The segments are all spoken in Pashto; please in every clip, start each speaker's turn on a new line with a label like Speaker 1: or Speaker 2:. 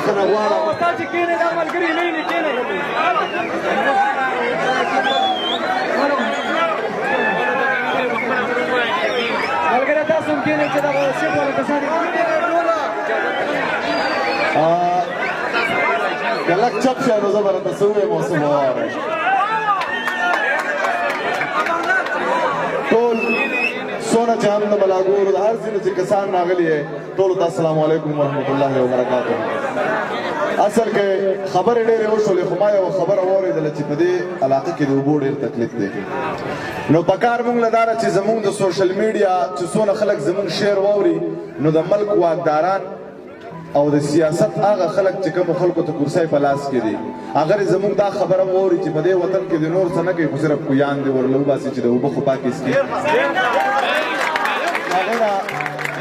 Speaker 1: بخښنه غواړم.
Speaker 2: تا چې کښېنئ دا ملګري نه ویني، کښېنئ. ملګری تاسو هم کښېنئ چې دغه سیټ والا کسان یې.
Speaker 1: که لږ چپ شئ نو زه به راته څه ووایم او څه به واورئ. ټول څونه چې هم د ملاګورو د هر ځای نه چې کسان راغلي یې، ټولو ته السلام علیکم ورحمت الله وبرکاته. اصل کې خبرې ډېرې وشولې، خو ما یوه خبره واورېدله چې په دې علاقه کې د اوبو ډېر تکلیف دی. نو په کار مونږ له دا ده چې زمونږ د سوشل میډیا چې څونه خلک زمونږ شعر واوري، نو د ملک واکداران او د سیاست هغه خلک چې کومو خلکو ته کرسۍ په لاس کې دي، هغه دې زمونږ دا خبره هم واوري چې په دې وطن کې د نور څه نه کوي خو صرف کویان دې ورله وباسي چې د اوبه خو پاکې څکي. هغې نه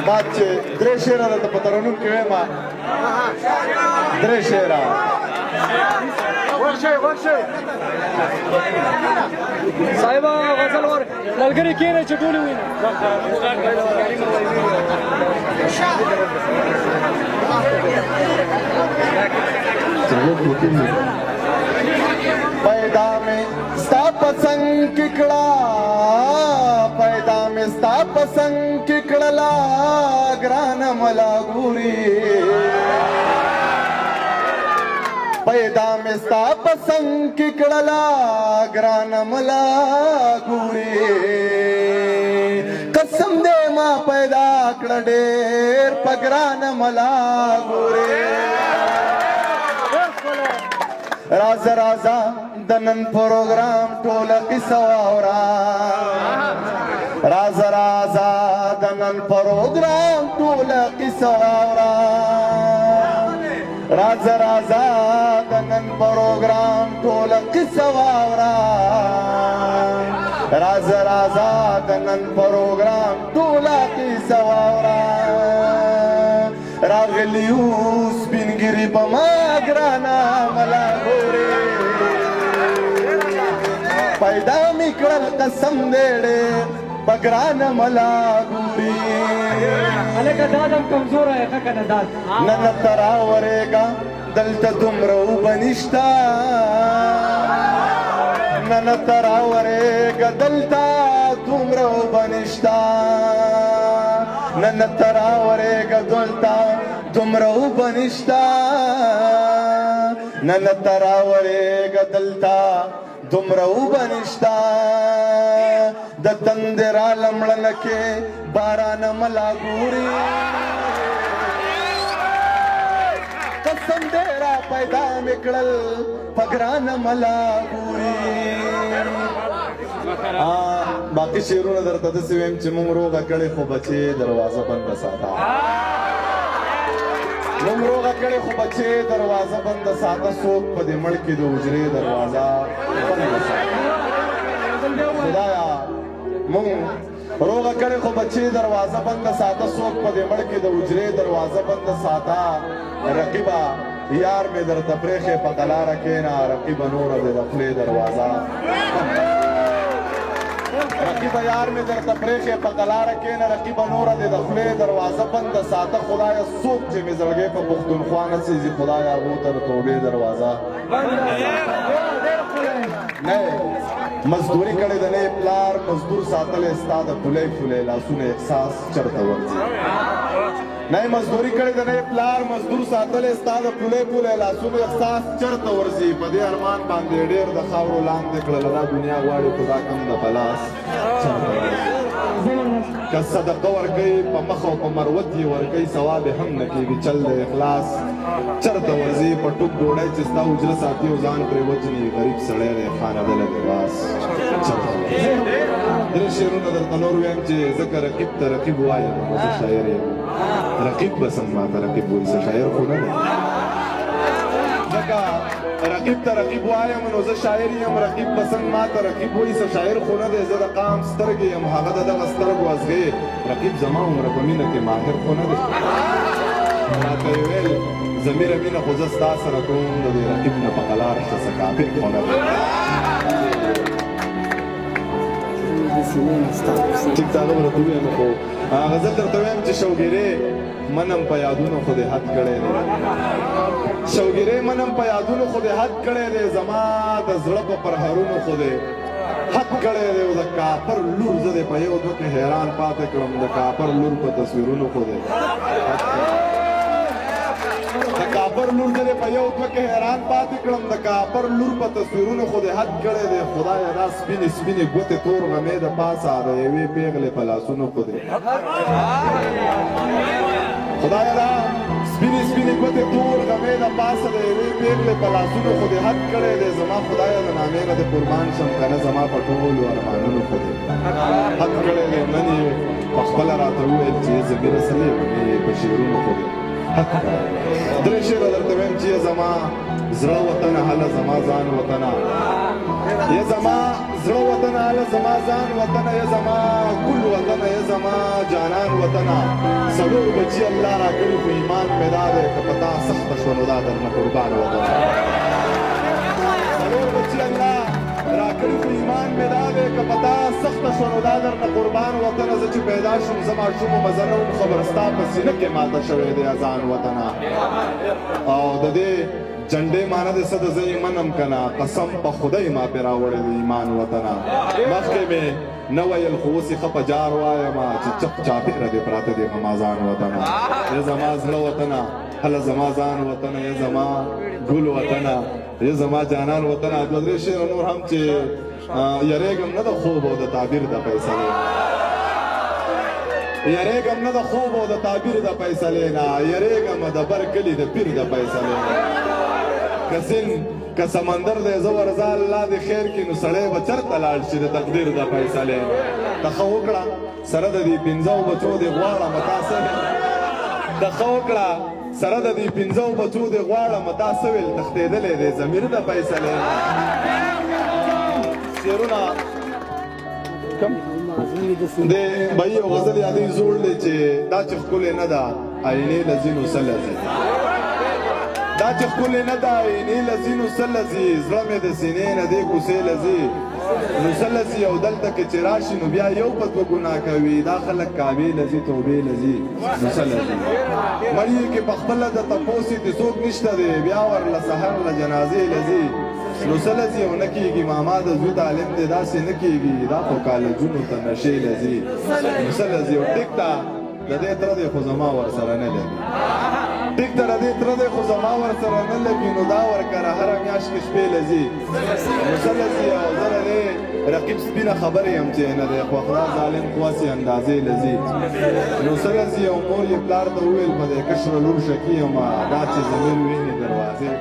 Speaker 1: بعد چې درې شعره درته په ترنم کې وایم، درې شعره.
Speaker 2: ورشئ ورشئ صاحبه، غزل ور. ملګري کښېنئ چې ټول وویني.
Speaker 1: پیدا مې ستا په څنګ کې کړه، پیدا مې ستا په څنګ کې کړله ګرانه ملا ګوري، پیدا مې ستا په څنګ کې کړله ګرانه ملا ګوري، قسم دې ما پیدا کړه ډېر په ګرانه ملا ګوري. راځه راځه د نن پروګرام ټوله قصه واوره، راځه راځه د نن پروګرام ټوله قصه واوره، راځه راځه د نن پروګرام ټوله قصه واوره، راځه راځه د نن پروګرام ټوله قصه واوره. راغلی یو سپین ږیري په ما ګرانه ملا ګورې، پیدا مې کړل قسم دی ډېر په ګرانه ملا ګوري.
Speaker 2: هلکه داد هم کمزوری دی، ښه که نه داد؟
Speaker 1: نه نه ته راورېږه، دلته دومره اوبه نشته. نه نه ته راورېږه، دلته دومره اوبه نشته. نه نه ته راورېږه، دلته دومره اوبه نشته. نه نه ته راورېږه، دلته دومره اوبه نشته. د تندې راله مړه نه کې بارانه ملا ګوري، قسم دې را پیدا مې کړل په ګرانه ملا ګوري. باقي شعرونه درته داسې وایم چې مونږ روغه کړې خو بچې دروازه بنده ساته، مونږ روغه کړې خو بچې دروازه بنده ساته، څوک په دې مړ کې د حجرې دروازه بنده ساته. خدایا مونږ روغه کړې خو بچې دروازه بنده ساته، څوک په دې مړ کې د حجرې دروازه بنده ساته. رقیبه یار مې درته پرېښی په قلاره کښېنه، رقیبه نوره دې د خولې دروازه، رقیبه یار مې درته پرېښی په قلاره کښېنه، رقیبه نوره دې د خولې دروازه بنده ساته. خدایه څوک چې مې زړګی په پښتونخوا نه سېځي، خدایه هغو ته د توبې دروازه. نه مزدوري کړې ده نه پلار مزدور ساتلی، ستا د پولۍ پولۍ لاسونه احساس چرته ورځي. نه مزدوري کړې ده نه پلار مزدور ساتلی، ستا د پولۍ پولۍ لاسونو احساس چرته ورځي. په دې ارمان باندې ډېر د خاورو لاندې کړل، دا دنیا غواړي خو دا کم د پلاس چرته ورځي. که صدقه ورکوي په مخ او په مروت یې ورکوي، ثواب یې هم نه کېږي، چل د اخلاص چرته ورځي. په ټوک ډوډۍ چې ستا حجره ساتي او ځان پرې وژني، غریب سړی دی خانه دله لباس چرته ورځي. درې شعرونه درته نور وایم چې ځکه رقیب ته رقیب وایم نو زه شاعر یم، رقیب به څنګه ماته رقیب وایي، زه شاعر خو نه دی. ځکه رقیب ته رقیب وایم نو زه شاعر یم، رقیب به څنګه ماته رقیب وایي، څه شاعر خو نه دی. زه د قام سترګې یم، هغه د دغه سترګو ازغې، رقیب زما عمره په مینه کې ماهر خو نه دی. راته یې ویل ضمیره مینه خو زه ستا سره کوم، د دې رقیب نه په قلار شه، څه کافر خو نه دی. ټیک ته هغه به درته ووایم، خو غزل درته وایم چې شوګیرې منم په یادونو خو دې حد کړی دی. شوګیرې منم په یادونو خو دې حد کړی دی، زما د زړه په پرهرونو خو دې حد کړی دی. او د کاپر لور زه دې په یو دوه کې حیران پاتې کړم، د کاپر لور په تصویرونو خو دې حد کړی. د کاپر لور زه دې په یو دوه کې حیران پاتې کړم، د کاپر لور په تصویرونو خو دې حد کړی دی. خدایه دا سپینې سپینې ګوتې تور غمې د پاسه د یوې پېغلې په لاسونو خو دې، خدایه دا سپینې سپینې ګوتې تور غمې د پاسه د یوې پېغلې په لاسونو خو دې حد کړی دی. زما خدایه د نامې نه دې قربان شم، که نه زما په ټولو ارمانونو خو دې حد کړی دی. نن یې په خپله راته وویل چې ضمیره څه لېونی یې، په شعرونو خو دې حد کړی دی. درې شعره درته وایم چې زما زړه وطنه هله زما ځان وطنه، یه زما زړه وطنه هله زما ځان وطنه، یه زما ګل وطنه، یه زما جانان وطنه. څلور بچي الله راکړي خو ایمان مې دا دی، که په تا سخته شوه نو دا درنه قربان وطنه. څلور بچي الله راکړي خو ایمان مې دا دی، که په تا سخته شوه نو دا درنه قربان وطنه. زه چې پیدا شوم زه ماشوم وم، زه نه وم خبر، ستا په سینه کې ماته شوی دی اذان وطنه. او د دې جنډې معنی دې څه ده؟ زه یې منم که نه، قسم په خدای ما پرې راوړی دی ایمان وطنه. مخکې مې نه ویل خو اوس یې ښه په جار وایم چې چپ چاپېره دې پراته دي غمازان وطنه. یه زما زړه وطنه هله زما ځان وطنه، یه زما ګل وطنه، یه زما جانان وطنه. دوه درې شعره نور هم چې یریږم نه د خوب او د تعبیر د فیصلې، یریږم نه د خوب او د تعبیر د فیصلې نه، یریږم د بر کلي د پیر د فیصلې نه. که سین که سمندر دی زه ورځه الله دې خیر کړي، نو سړی به چېرته لاړ شي د تقدیر د فیصلې نه. ته ښه وکړه سره د دې پنځو بچو دې غواړم تا څه، ته ښه وکړه سره د دې پنځو بچو دې غواړم تا څه ویل، تښتېدلی دی ضمیر د فیصلې نه. شعرونه کم د بهي یو غزل یادوي زوړ دی چې دا چې ښکلې نه ده آینې له ځینو څه لځي، دا چې ښکلې نه ده آینې له ځینو څه لځي، زړه مې د سینې نه دې کوڅې لځي نو څه لځي. او دلته کې چې راشي نو بیا یو په دوه ګناه کوي، دا خلک کعبې لځي توبې لځي نو څه لځي. مړی کې په خپله د تپوس یې چې څوک نشته دی، بیا ورله سحر له جنازې لځي نو څه لځي. او نه کېږي ماما د زوی تعلیم دی داسې نه کېږي، دا خو کالجونو ته نشې لځي نو څه لځي. او ټیک ته د دې تره دی خو زما ورسره نه لګي، ټیک ته د دې تره دی خو زما ورسره نه لګي، نو دا ورکره هره میاشت کې شپې لځي نو څه لځي. او زه د دې رقیب سپینه خبرې یم چې نه دی خوښ، دا ظالم خو هسې اندازې لځي نو څه لځي. او مور یې پلار ته وویل په دې کشره لور شکي یم، دا چې ضمیر ویني دروازې.